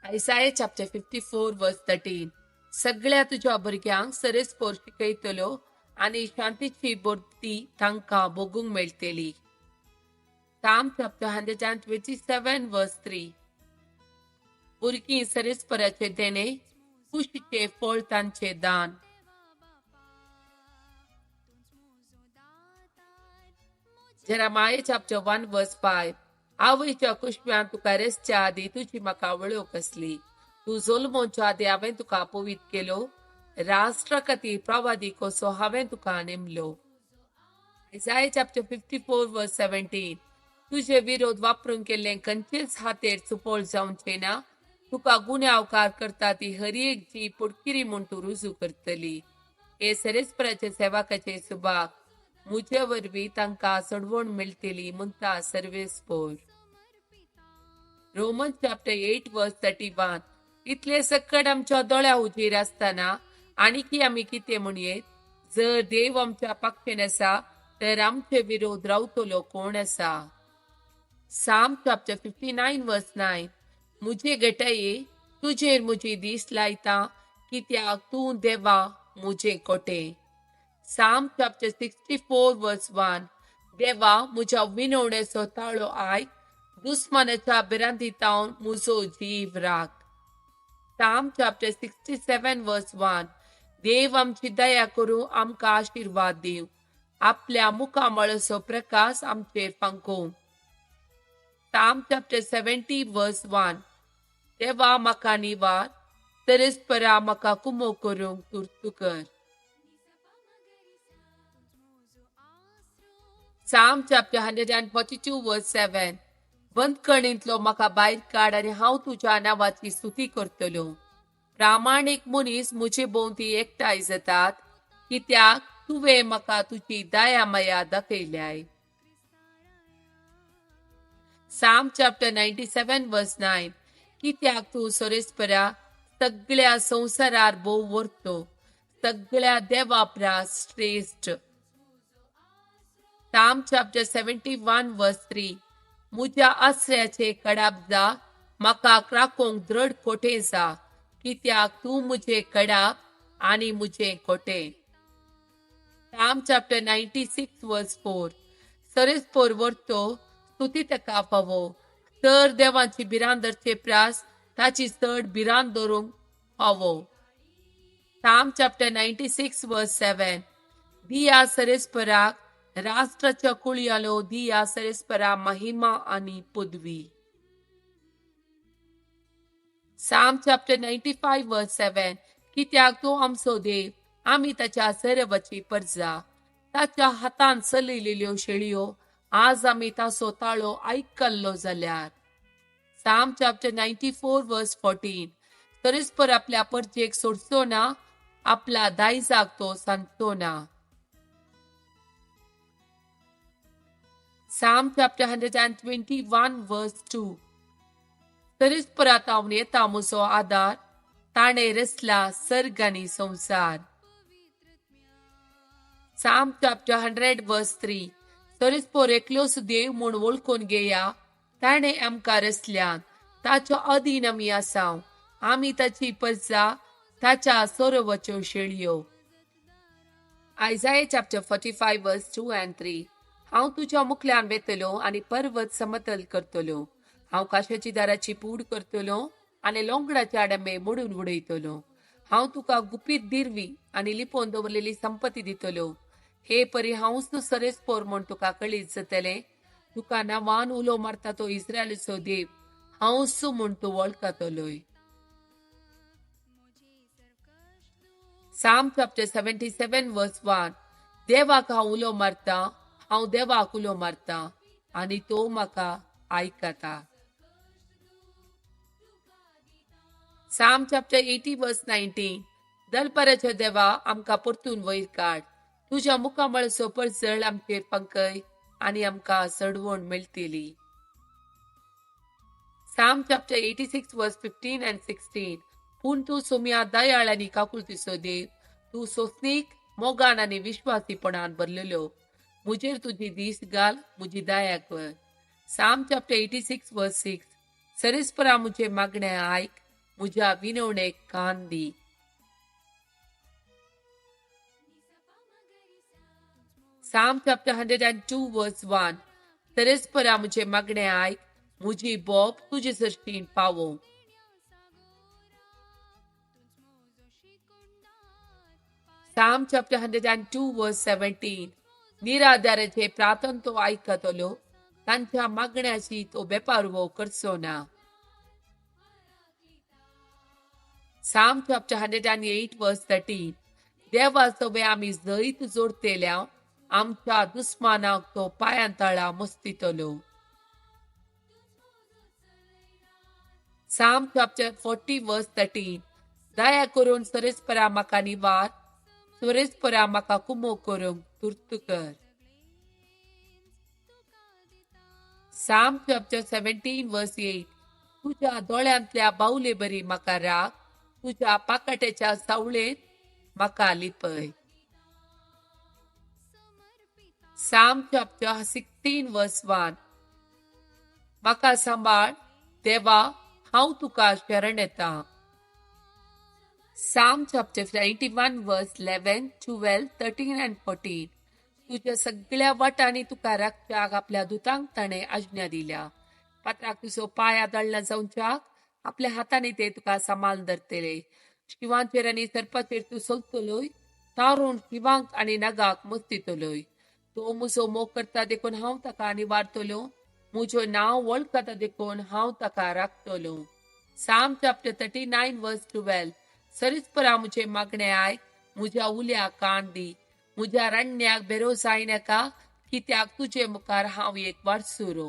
Isaiah chapter 54 verse 13. सगळ्या तुज्या भुरग्यांक सरेस्पोर शिकयतलो आनी शांतीची बोर्ती तांकां भोगूंक मेळटली. Psalm chapter 127 verse 3. भुरगीं सरेस्पराचे देणे, कुशीचें फळ तांचें दान. Jeremiah chapter 1 verse 5. आवयच्या कुशव्यान तुका रेसच्या आदी तुजी म्हाका वळख आसली. तूं जल्मोच्या आदी हांवें तुका पवित केलो. राष्ट्रा खातीर प्रवादी कसो हांवें तुका नेमलो. Isaiah chapter 54 verse 17. तुजे विरोध वापरून केल्लें खंयचेच हातेर सुपोळ जावचें ना. तुका गुन्यांवकार करता ती हर एक जी पोटकिरी म्हूण तूं रुजू करतली. हे सरेस्पराचे सेवकाचे सुभाग, मुजे वरवीं तांकां सोडवण मेळटली म्हणटा सर्वेस्पोर. Roman chapter 8 verse 31. इतले सकट आमच्या दोळ्या हुजीर आसतना आनीकी आमी कितें म्हणयेत? जर देव आमच्या पक्षेन आसा तर आमचे विरोध रावतलो कोण आसा? Psalm chapter 59 verse 9. मुजे गटये तुजेर मुजी दीस लायता, कित्याक तूं देवा मुजे कोटे. Psalm chapter 64 verse 1. देवा मुज्या विनवणेचो ताळो आयक, दुस्मानाच्या भिरांतीतावन मुजो जीव राख. Psalm chapter 67 verse 1. देव आमची दया करूं, आमकां आशिर्वाद दिवं, आपल्या मुखामळाचो प्रकाश आमचेर फांकोवं. Psalm chapter 70 verse 1. देवा म्हाका निवार, तरेस्परा म्हाका कुमो करूंक तुर्तू कर. Psalm chapter 142 verse 7. बंदखणींतलो म्हाका भायर काड आनी हांव तुज्या नांवाची स्तुती करतलो. प्रामाणीक मनीस म्हजे भोंवती एकठांय जातात, कित्याक तुवें म्हाका तुजी दया माया दाखयल्याय. Psalm chapter 97 verse 9. कित्याक तूं सोरेस्परा सगळ्या संवसारार भोव व्हरतो, सगळ्या देवा प्रास श्रेश्ठ. Psalm chapter 71 verse 3. मुज्या आसऱ्याचे कडाप जा, म्हाका राखूंक दृढ कोटे जा, कित्याक तूं मुजे कडाप आनी मुजे कोटे. Psalm chapter 96 verse 4. सरेस्पोर व्हरतो, स्तुती ताका फावो, तर देवाची भिरांत धरचे प्रास ताची चड भिरांत धरूंक फावो. Psalm chapter 96 verse 7. दिया सरेस्पराक राष्ट्राच्या कुळयालो, दिया सरेस्परा महिमा आनी पदवी. Psalm chapter 95 verse 7. कित्याक तो आमचो देव, आमी ताच्या सर्वाची परजा, ताच्या हातान चलयलेल्यो शेळयो, आज आमी ताचो ताळो आयकल्लो जाल्यार. Psalm chapter 94 verse 14. सरेस्पर आपल्या परजेक सोडचो ना, आपला दायजाक तो सांगचो ना. Psalm chapter 121 verse 2. सरेस्परातावन येता मुजो आदार, ताणें रचला सर्ग आनी संवसार. Psalm chapter 100 verse 3. सरेस्पोर एकलोच देव म्हूण वळखून घेया, ताणें आमकां रचल्यात, ताच्या अधीन आमी आसाव, आमी ताची परजा, ताच्या सोरोवाच्यो शेळयो. Isaiah chapter 45 verse 2 and 3. हांव तुज्या मुखल्यान वेतलो आनी पर्वत समतल करतलो, हांव काशाची दाराची पूड करतलो आनी लोंगडाचे आडमे मोडून उडयतलो. हांव तुका गुपीत दिरवी आनी लिपोवन दवरलेली संपत्ती दितलो. हे परी हांवच सरेस्पोर म्हूण तुका कळीत जातलें. तुका नांवान उलो मारता तो इस्रायलाचो देव हांवच म्हूण तूं वळखतलोय. Psalm chapter 77 verse 1. देवाक हांव उलो मारता, हांव देवाक उलो मारता आनी तो म्हाका आयकता. Psalm chapter 80 verse 19. दलपराच्या देवा आमकां परतून वयर काड, तुज्या मुखामळाचो परजळ आमचेर पंकय आनी आमकां सडवण मेळटली. Psalm chapter 86 verse 15 and 16. पूण तूं सोम्या दयाळ आनी काकुळतीचो देव, तूं सोंसणीक, मोगान आनी विश्वासीपणान भरलेलो. मुजेर तुजी दीस घाल, मुजी दया कर. Psalm chapter 86 verse 6. सरेस्परा मुजें मागणें आयक, म्हज्या विनवणेक कान दी. Psalm chapter 102 verse 1. तरेस्परा म्हजें मागणें आयक, म्हजी बोब तुजे सरशीन पावो. Psalm chapter 102 verse 17. निराधाराचे प्रार्थन तो आयकतलो, तांच्या मागण्याची तो बेपारवो करचो ना. Psalm chapter 108 verse 13. देवा सवे आमी जैत जोडतेल्या, आमच्या दुस्मानाक तो पांयां तळा मस्तितलो. Psalm chapter 40 verse 13. दया करून सरेस्परा म्हाका निवार, सरेस्परा म्हाका कुमो करूंक तुर्त कर. Psalm chapter 17 verse 8. तुज्या दोळ्यांतल्या बावले बरी म्हाका राख, तुज्या पाकाट्याच्या सावळेंत म्हाका लिपय. Psalm chapter 16 verse 1. म्हाका सांबाळ देवा, हांव तुका शरण येता. Psalm chapter 91 verse 11, 12, 13 and 14. तुज्या सगळ्या वाटांनी तुका राखच्याक आपल्या दुतांक ताणें आज्ञा दिल्या. पात्राक तुजो पांय आदळना जावच्याक आपल्या हातांनी ते तुका सांबाळ धरतले. शिवांचेर आनी सर्पाचेर तूं चलतलोय, तारून शिवांक आनी नगाक मस्तितलोय. तो म्हजो मोग करता देखून हांव ताका निवारतलो, म्हजो नांव वळखता देखून हांव ताका राखतलो. Psalm chapter 39 verse 12. सरीसपरा म्हजें मागणें आयक, म्हज्या उल्याक कान दी. म्हज्या रण्ण्याक बेरो जायनाका, कित्याक तुजे मुखार हांव एक वारसुरो.